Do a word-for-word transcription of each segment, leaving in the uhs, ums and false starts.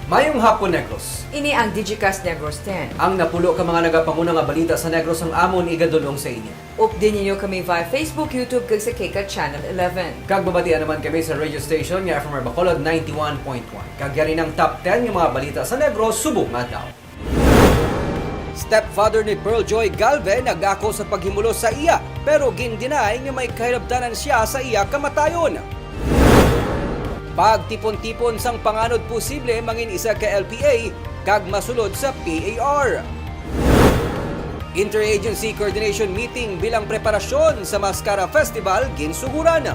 Mayong hapon, Negros. Ini ang Digicast Negros ten. Ang napulo ka mga nagapanguna nga balita sa Negros ang amon igadul-ong sa inyo. Updi ninyo kami via Facebook, YouTube, kag sa KCAT Channel eleven. Kag mabatian naman kami sa radio station nga F M R Bacolod ninety-one point one. Kag yari ang top ten nga mga balita sa Negros subong adlaw. Stepfather ni Pearl Joy Galve nag-ako sa paghimulos sa iya, pero gin-deny nga may kahilabtanan sia sa iya kamatayon. Pagtipon-tipon sang panganod posible mangin isa ka L P A kag masulod sa P A R. Interagency coordination meeting bilang preparasyon sa Mascara Festival ginsuguran.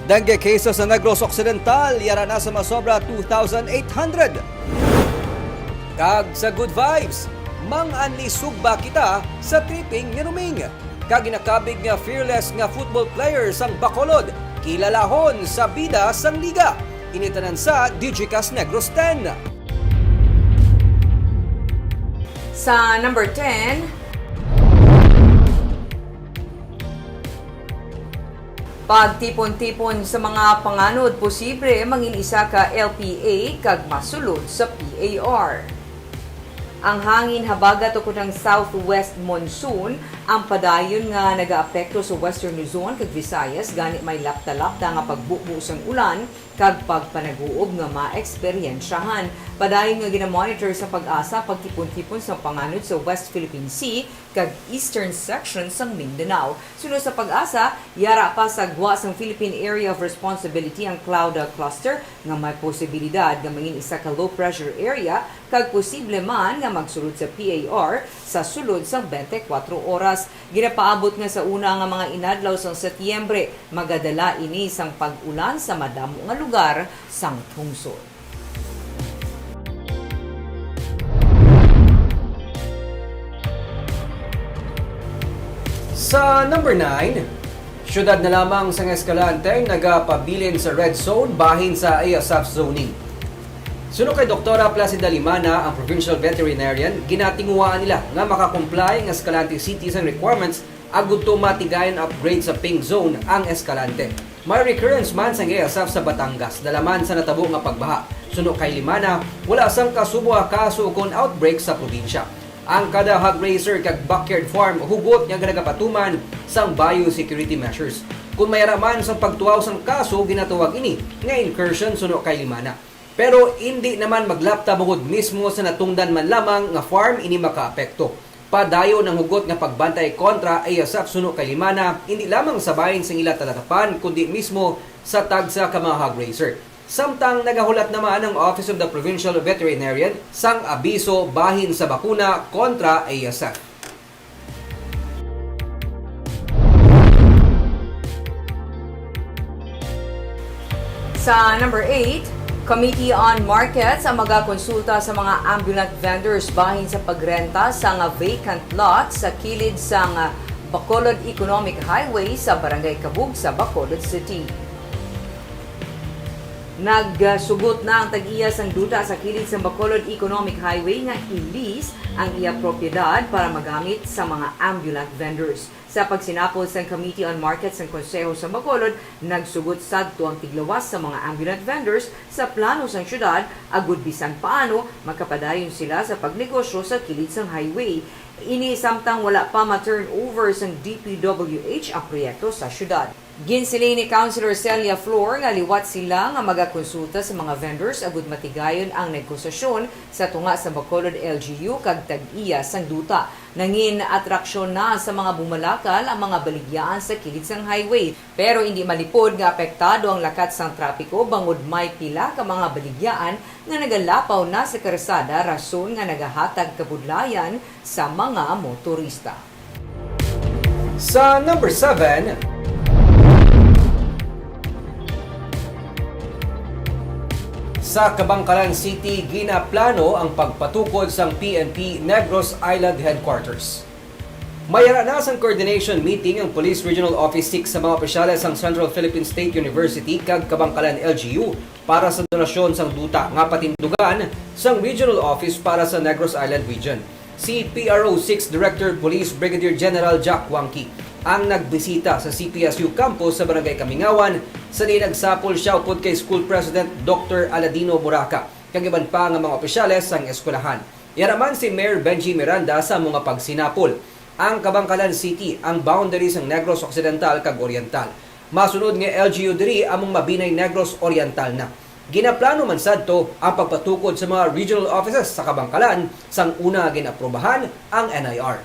Dengue cases sa Negros Occidental yara na sa masobra two thousand eight hundred. Kag sa good vibes, mang-anlisugba kita sa tripping ni Ruming. Kag ginakabig nga fearless nga football player sang Bacolod, kilalahon sa bida sang liga. Ini tanan sa Digicast Negros ten. Sa number ten, pagtipon-tipon sa mga panganod posible mangin isa ka L P A kag masulod sa P A R. Ang hangin habagat ukon ang southwest monsoon ang padayon nga nagaapekto sa Western Luzon kag Visayas, gani may lapta-lapta nga pagbubo sang ulan kag pagpanaguob nga maeksperyensyahan. Padayon nga ginamonitor sa PAGASA pagtipon-tipon sang panganod sa West Philippine Sea kag eastern section sang Mindanao. Suno sa PAGASA, yara pa sa gwa sang Philippine Area of Responsibility ang cloud cluster nga may posibilidad nga mangin isa ka low pressure area kag posible man nga magsulod sa P A R sa sulod sang twenty-four oras. Ginapaabot nga sa una nga mga inadlaw sang Setyembre, magadala ini sang pag-ulan sa madamo nga lugar sang pungsod. Sa number nine, siyudad na lamang sang Escalante nagapabilin sa red zone bahin sa A S F zoning. Suno kay Doktora Placida Limana, ang provincial veterinarian, ginatinguhaan nila nga makakomply ang Escalante City sang requirements agud to matigayon upgrade sa pink zone ang Escalante. May recurrence man sang A S F sa Batangas, dala man sa natabo nga pagbaha. Suno kay Limana, wala sang kasubo nga kaso ukon outbreak sa probinsya. Ang kada hog raiser kag backyard farm hugot nga nagapatuman sang biosecurity measures. Kon may ara man sang pagtuaw sang kaso, ginatawag ini nga incursion suno kay Limana. Pero indi naman maglapta bangod mismo sa natungdan man lamang nga farm ini makaapekto. Padayon ang hugot nga pagbantay kontra A S F suno kay Limana, indi lamang sa bahin sang ila talatapan, kundi mismo sa tagsa ka mga hog raiser. Samtang nagahulat naman ang Office of the Provincial Veterinarian sang abiso bahin sa bakuna kontra A S F. Sa number eight, Committee on Markets ang magakonsulta sa mga ambulant vendors bahin sa pagrenta sa nga vacant lot sa kilid sang Bacolod Economic Highway sa Barangay Cabug sa Bacolod City. Nagsugot na ang tag-iya sang duta sa kilid sang Bacolod Economic Highway nga i-lease ang iya propiedad para magamit sa mga ambulant vendors. Sa pagsinapol sang Committee on Markets sang Konseho sa Bacolod, nagsugot sadto ang tiglawas sa mga ambulant vendors sa plano sang syudad agud bisan paano makapadayon sila sa pagnegosyo sa kilid sang highway. Ini samtang wala pa ma-turn over sang D P W H ang proyekto sa syudad. Ginsiling ni Councilor Celia Flor nga liwat sila nga magakonsulta sa mga vendors agud matigayon ang negosasyon sa tunga sa Bacolod L G U kag tag-iya sang duta. Nangin atraksyon na sa mga bumalakal ang mga baligyaan sa kilid sang highway, pero indi malipod nga apektado ang lakat sang trapiko bangod may pila ka mga baligyaan nga nagalapaw na sa karsada, rason nga nagahatag kabudlayan sa mga motorista. Sa number seven, sa Kabankalan City, ginaplano ang pagpatukod sang P N P Negros Island Headquarters. May ara na sang coordination meeting ang Police Regional Office six sa mga opisyales sang Central Philippine State University kag Kabankalan L G U para sa donasyon sang duta nga patindugan sang Regional Office para sa Negros Island Region. Si P R O six Director Police Brigadier General Jack Wangki ang nagbisita sa C P S U campus sa Barangay Kamingawan, sa diin nagsapol sia upod kay School President Doctor Aladino Buraca. kag iban pa nga mga opisyales sang eskwelahan. Yara man si Mayor Benji Miranda sa amo nga pagsinapol. Ang Kabankalan City ang boundary sang Negros Occidental kag Oriental. Masunod nga L G U diri among mabinay Negros Oriental na. Ginaplano man sadto ang pagpatukod sa mga regional offices sa Kabankalan sang una nga gin-aprubahan ang N I R.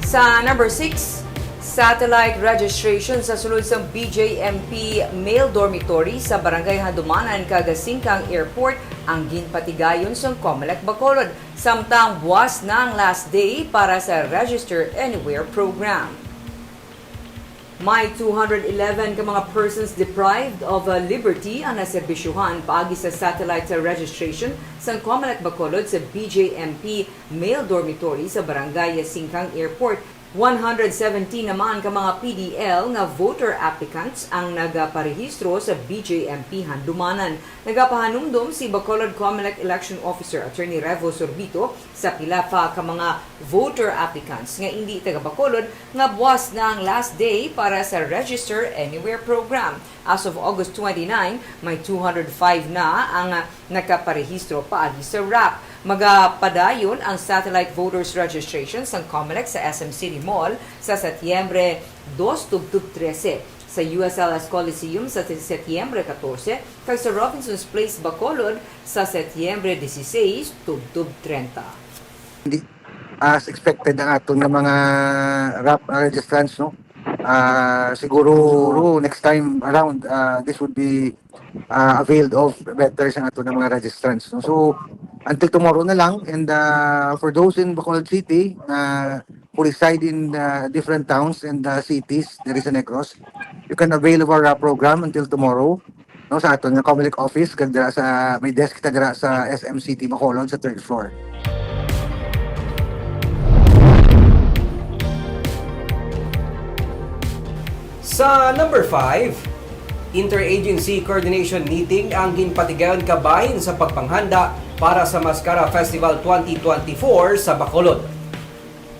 Sa number six, satellite registration sa sulod sang B J M P male dormitory sa Barangay Handumanan kag Singkang Airport ang ginpatigayon sang Comelec Bacolod, samtang buas na ang last day para sa Register Anywhere program. May two hundred eleven ka mga persons deprived of, uh, liberty ang naserbisyohan paagi sa satellite registration sang Comelec Bacolod sa B J M P male dormitory sa Barangay Singkang Airport. One hundred seventeen naman ka mga P D L nga voter applicants ang nagaparehistro sa B J M P Handumanan. Nagapahanumdom si Bacolod Comelec Election Officer Attorney Revo Sorbito sa pila pa ka mga voter applicants nga indi taga Bacolod nga buas na ang last day para sa Register Anywhere program. As of August twenty-nine, may two hundred five na ang, ah, nakaparehistro paagi sa rap. Magapadayon ang satellite voters registration sang Comelec sa S M City Mall sa Setyembre dos tubtob trese, sa U S L S Coliseum sa Setyembre katorse, kag sa Robinson's Place Bacolod sa Setyembre dieciséis tubtob treinta. Hindi as expected ang aton nga mga rap, uh, registrants, no? Ah, siguro, siguro next time around, ah, this would be, ah, availed of better sa aton nga mga registrants, no? So, until tomorrow na lang, and, ah, for those in Bacolod City na who reside in, ah, different towns and, ah, cities diri sa Negros, you can avail of our, ah, program until tomorrow, no, sa aton nga Comelec office, kag dira sa, may desk kita dira sa S M City Bacolod sa third floor. Sa number five, interagency coordination meeting ang ginpatigayon kabahin sa pagpanghanda para sa Mascara Festival twenty twenty-four sa Bacolod.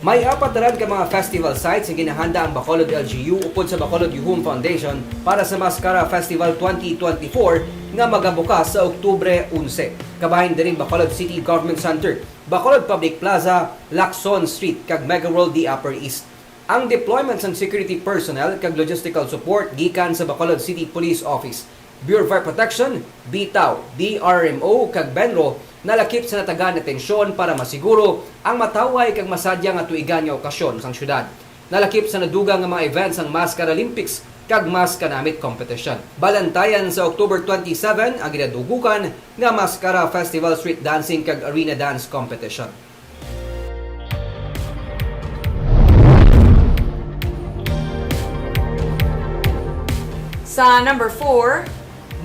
May apat na rad ka mga festival sites nga ginahanda ang Bacolod L G U upod sa Bacolod Yuhum Foundation para sa Mascara Festival twenty twenty-four nga magabukas sa Oktubre onse. Kabahin diri ang Bacolod City Government Center, Bacolod Public Plaza, Lacson Street, kag Mega World D Upper East. Ang deployment sang security personnel kag logistical support gikan sa Bacolod City Police Office, Bureau of Fire Protection, BTAW, D R M O, kag BENRO nalakip sa natagaan atensyon para masiguro ang matawhay kag masadya nga tuigan nga okasyon sang syudad. Nalakip sa nadugang nga mga events ang Mascara Olympics kag Maskanamit Competition. Balantayan sa October twenty-seven ang ginadugukan nga Mascara Festival Street Dancing kag Arena Dance Competition. Sa number four,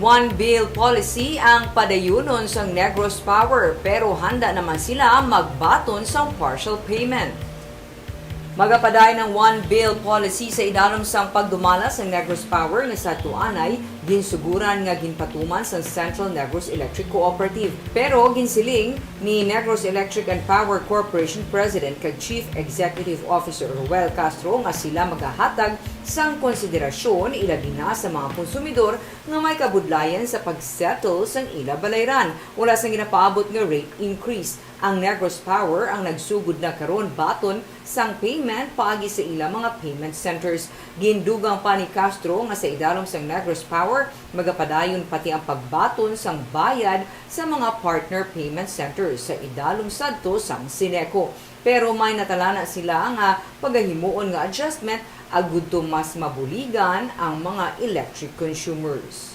One Bill Policy ang padayunon sang Negros Power, pero handa naman sila magbaton sang partial payment. Magapadayon ang One Bill Policy sa idalom sang pagdumala sang Negros Power nga sadto anay ginsuguran nga ginpatuman sang Central Negros Electric Cooperative. Pero ginsiling ni Negros Electric and Power Corporation President kag Chief Executive Officer Roel Castro nga sila magahatag sang konsiderasyon, ilabi na sa mga konsumidor nga may kabudlayan sa pag-settle sang ila balayran wala sang ginapaabot nga rate increase. Ang Negros Power ang nagsugod na karon baton sang payment paagi sa ila mga payment centers. Gindugang pa ni Castro nga sa idalom sang Negros Power, magapadayon pati ang pagbaton sang bayad sa mga partner payment centers sa idalom sadto sang Syneco. Pero may natalana sila nga pagahimuon nga adjustment agud to mas mabuligan ang mga electric consumers.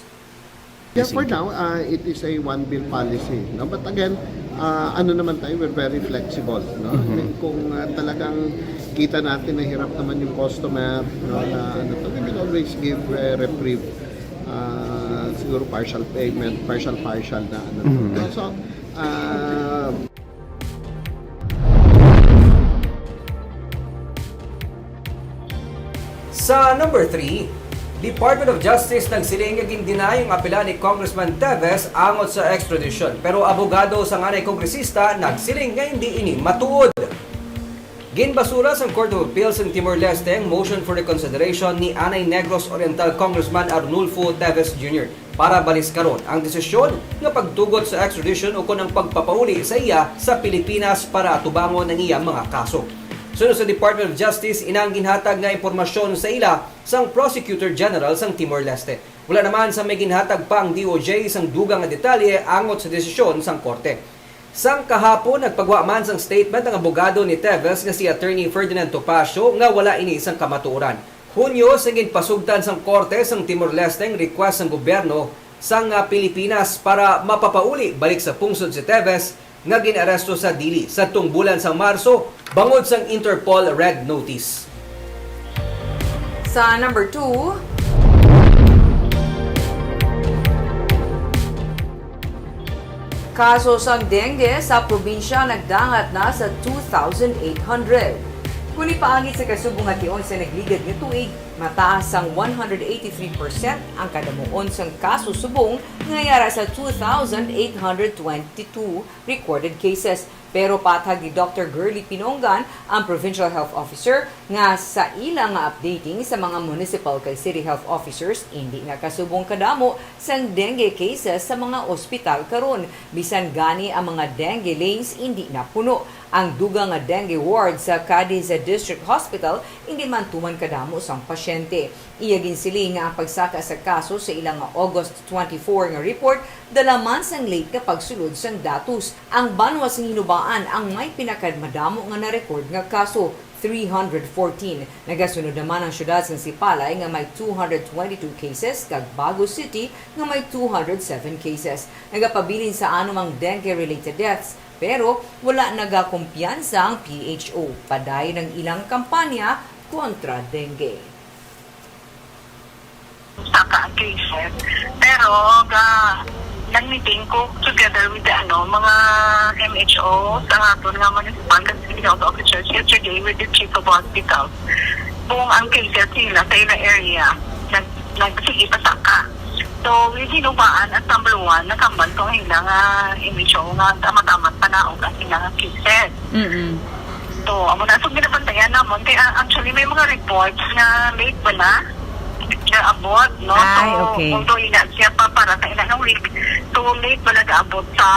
Yeah, for now, uh, it is a one bill policy, no? But again, uh, ano naman tayo, we're very flexible, no? Mhm. I mean, kung, uh, talagang kita natin na hirap naman yung customer, no, na ano to, we will always give, uh, reprieve, uh, siguro partial payment, partial, partial na ano. Mhm. So, uh, Sa number three, Department of Justice nagsiling nga gin-deny ang apela ni Congressman Teves angot sa extradition, pero abogado sang anay kongresista nagsiling nga hindi ini matuod. Ginbasura sang Court of Appeals sang Timor-Leste ang motion for reconsideration ni anay Negros Oriental Congressman Arnulfo Teves Junior para baliskaron ang desisyon nga pagtugot sa extradition ukon ang pagpapauli sa iya sa Pilipinas para atubangon ang iya mga kaso. Suno sa Department of Justice, ina ang ginhatag nga impormasyon sa ila sang Prosecutor General sang Timor-Leste. Wala naman sa may ginhatag pa ang D O J sang dugang nga detalye angot sa desisyon sang korte. Sang kahapon, nagpagwa man sang statement ang abogado ni Teves nga si Attorney Ferdinand Topacio nga wala ini sang kamatuoran. Hunyo, sang ginpasugtan sang korte sang Timor-Leste ang request sang gobyerno sang, ah, Pilipinas para mapapauli balik sa pungsod si Teves nga gin-aresto sa Dili sadtong bulan sang Marso bangod sang Interpol Red Notice. Sa number two, kaso sang dengue sa probinsya nagdangat na sa two thousand eight hundred. Kung ipaagi sa kasubong nga tion sa nagligad nga tuig, mataas sang one hundred eighty-three percent ang kadamuon sang kaso subong nga yara sa two thousand eight hundred twenty-two recorded cases. Pero patag ni Doctor Girly Pinongan, ang Provincial Health Officer, nga sa ila nga updating sa mga municipal kag city health officers, indi na kasubong kadamo sang dengue cases sa mga ospital karon. Bisan gani ang mga dengue lanes indi na puno. Ang dugang nga dengue ward sa Cadiz District Hospital indi man tuman kadamo sang pasyente. Iya ginsiling nga ang pagsaka sa kaso sa ila nga August twenty-four nga report dala man sang late nga pagsulod sang datos. Ang banwa sang Hinubaan ang may pinakamadamo nga na-record nga kaso, three hundred fourteen. Nagasunod naman ang siyudad sang Sipalay nga may two hundred twenty-two cases kag Bago City nga may two hundred seven cases. Nagapabilin sa anumang dengue-related deaths, pero wala nagakumpiyansa ang P H O. Padayon ang ilang kampanya kontra dengue. Saka ang cases. Pero ga nag-meeting ko together with the, ano, mga M H O sa aton nga municipal and city health officers yesterday with the chief of hospital. Kung ang cases nila sa ila area, nag nagsige pa saka. So, with Hinubaan as number one, nakambal ko ang ila nga M H O nga tama-tama panaog ang ila nga cases. Mm-mm. So, amo na. So, ginabantayan namon. Kaya, actually, may mga reports nga late bala gaabot, no? Ay, so, okay. Although ina siya pa para sa ina nga week, so late bala gaabot sa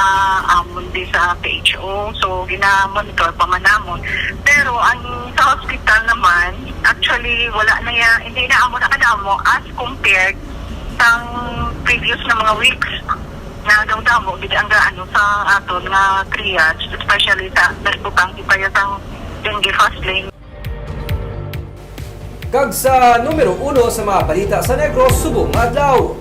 amon di sa P H O. So, gina-monitor pa man namon. Pero ang sa hospital naman, actually, wala na ya, hindi na amo na kadamo as compared sang previous na mga weeks. Nga daw damo gid ang gaano sa aton nga triage, especially sa nagbutang kita ya sang dengue fast lane. Kag sa numero uno sa mga balita sa Negros subong nga adlaw.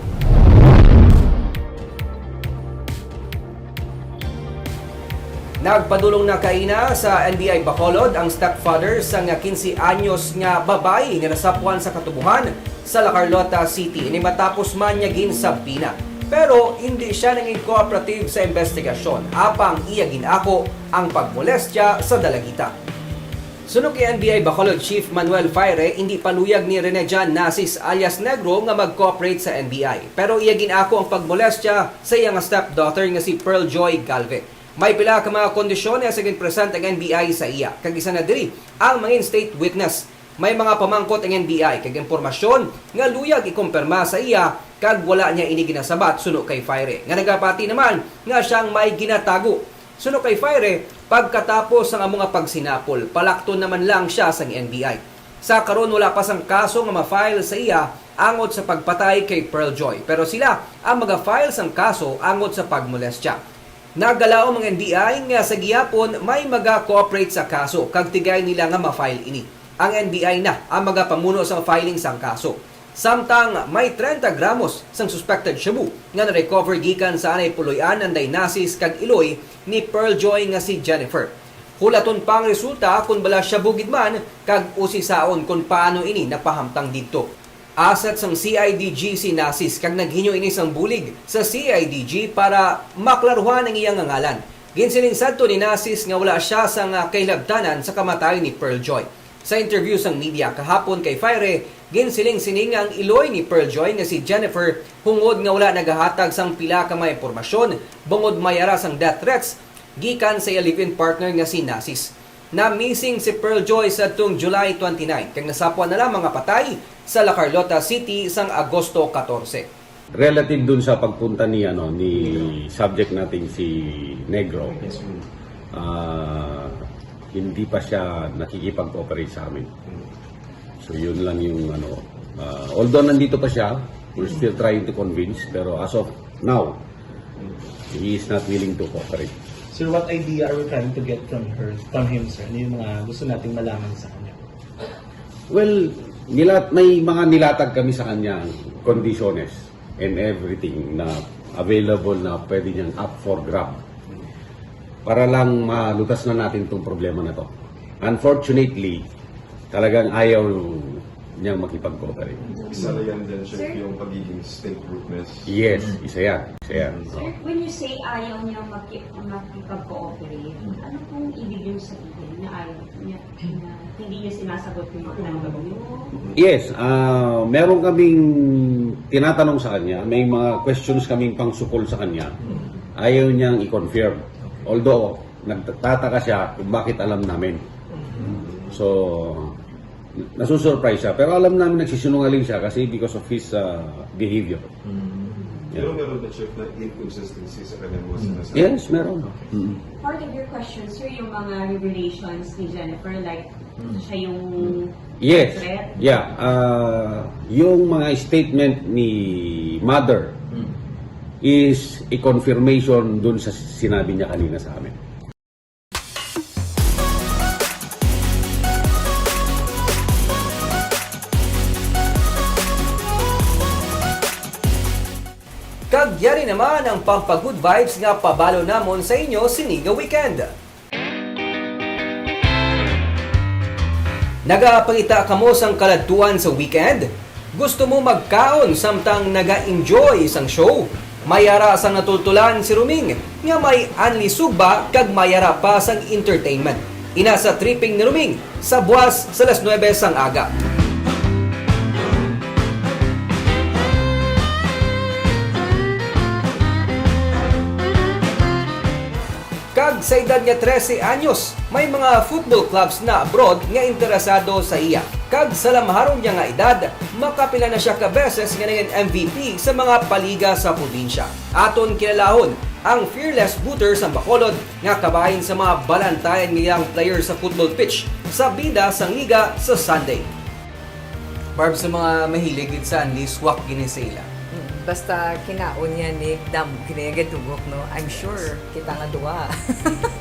Nagpadulong na kaina sa N B I Bacolod ang stepfather sang quince anyos nga babayi nga nasapwan sa katubohan sa La Carlota City. Ini matapos man niya ginsabpina. Pero hindi siya nangin cooperative sa investigasyon, apang iya gin-ako ang pagmolestya sa dalagita. Suno kay N B I Bacolod Chief Manuel Faire, hindi paluyag ni Rene John Nasis alias Negro nga mag-cooperate sa N B I. Pero iya gin-ako ang pagmolestya sa iya nga stepdaughter nga si Pearl Joy Galve. May pila ka mga kondisyones nga ginpresent ang N B I sa iya, kag isa na diri ang mangin state witness. May mga pamangkot ang N B I kag impormasyon nga luyag ikumpirma sa iya, kag wala niya ini ginasabat suno kay Faire, nga nagapati naman nga siya ang may ginatago. Suno kay Faire, pagkatapos sang amo nga pagsinapol, palakton naman lang siya sang N B I. Sa karon, wala pa sang kaso nga ma-file sa iya angot sa pagpatay kay Pearl Joy, pero sila ang maga-file sang kaso angot sa pagmolestya. Nagalaom ang N B I nga sa gihapon may maga-cooperate sa kaso kag tigay nila nga ma-file ini. Ang N B I na ang magapamuno sa filing sang kaso. Samtang may treinta gramos sang suspected shabu nga na-recover gikan sa anay puloy-an anday Nasis kag iloy ni Pearl Joy nga si Jennifer. Hulaton pa ang resulta kon bala shabu gid man kag usisaon kon paano ini napahamtang didto. Asset sang C I D G si Nasis kag naghinyo ini sang bulig sa C I D G para maklaruhan ang iya nga ngalan. Ginsiling sadto ni Nasis nga wala siya sang kahilabtanan sa kamatay ni Pearl Joy. Sa interview sang media kahapon kay Faire, ginsiling sini nga ang iloy ni Pearl Joy nga si Jennifer hungod nga wala nagahatag sang pila ka mga impormasyon bangod may ara sang death threats gikan sa iya live-in partner nga si Nasis. Na-missing si Pearl Joy sadtong July twenty-nine, kag nasapwan na lamang nga patay sa La Carlota City sang Agosto catorce. Relative dun sa pagpunta ni, ano, ni subject natin si Negro, ah, hindi pa siya nakikipag-cooperate sa amin. So, yun lang yung, ano, ah, although nandito pa siya, we're still trying to convince, pero as of now, he is not willing to cooperate. Sir, what idea are we trying to get from her, from him, sir? Ano yung mga gusto nating malaman sa kanya? Well, nila-, may mga nilatag kami sa kanya, condiciones and everything na available na pwede niyang up for grab para lang malutas na natin tong problema na to. Unfortunately, talagang ayaw niyang makipag-cooperate. Isa na yan din, sir, Sir? yung pagiging state witness. Yes, isa yan. Isa yan. Sir, when you say ayaw niya maki-, makipag-cooperate, ano pong ibig niyo sabihin na ayaw niya, na hindi niya sinasagot yung mga tanong niyo? Yes, ah, meron kaming tinatanong sa kanya, may mga questions kaming pangsukol sa kanya. Ayaw niyang i-confirm. Although, nagtataka siya kung bakit alam namin. So, nasusurprise siya. Pero alam namin nagsisinungaling siya kasi because of his, ah, behavior. Mm. Yeah. Pero meron ba, Chief, na inconsistency sa kanyang mga Mm. sinasabi? Yes, meron. Okay. Mm. Part of your question, sir, yung mga revelations ni Jennifer, like, Mm. siya yung Yes. threat? Yeah. Ah, yung mga statement ni mother Mm. is a confirmation dun sa sinabi niya kanina sa amin. Kag yari naman ang pampa-good vibes nga pabalo namon sa inyo sini nga weekend. Nagapangita kamo sang kaladtuan sa weekend? Gusto mo magkaon samtang naga-enjoy sang show? May ara sang natultulan si Ruming nga may anli sugba kag may ara pa sang entertainment. Ina sa tripping ni Ruming sa buwas sa alas nuebe sang aga. Kag sa edad nga trese anyos, may mga football clubs na abroad nga interesado sa iya. Kag sa lamharon niya nga edad, makapila na siya ka beses nga naging M V P sa mga paliga sa probinsya. Aton kilalahon ang fearless booter sang Bacolod nga kabahin sa mga balantayan nga young player sa football pitch sa bida sang liga sa Sunday. Barb, sa mga mahilig gid sa anli, swak gini sa ila. Mm, basta kinaon niya ni dam, kini nga gitugok, no? I'm Yes. sure kita nga duwa.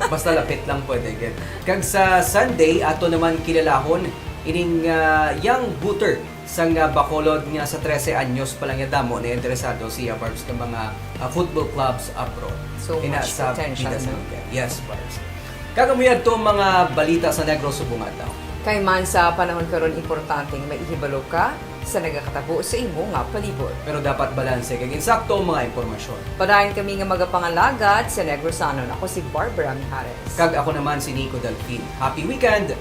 Basta lapit lang pwede gid. Kag sa Sunday, ato naman kilalahon ining, ah, young booter sang, ah, Bacolod nga sa trese anyos pa lang niya damo na interesado siya, Barbs, ka mga, ah, football clubs abroad. So Ina much sa potential, bida sa no? liga. Yes, Barbs. Kag amo yadto ang mga balita sa Negros subong adlaw. Kay man sa panahon karon, importante nga maihibalo ka sa nagakatabo sa imo nga palibot. Pero dapat balanse kag insakto ang mga impormasyon. Padayon kami nga magapangalagad sa Negrosanon. Ako si Barbara Mijares. Kag ako naman si Nico Delfin. Happy weekend!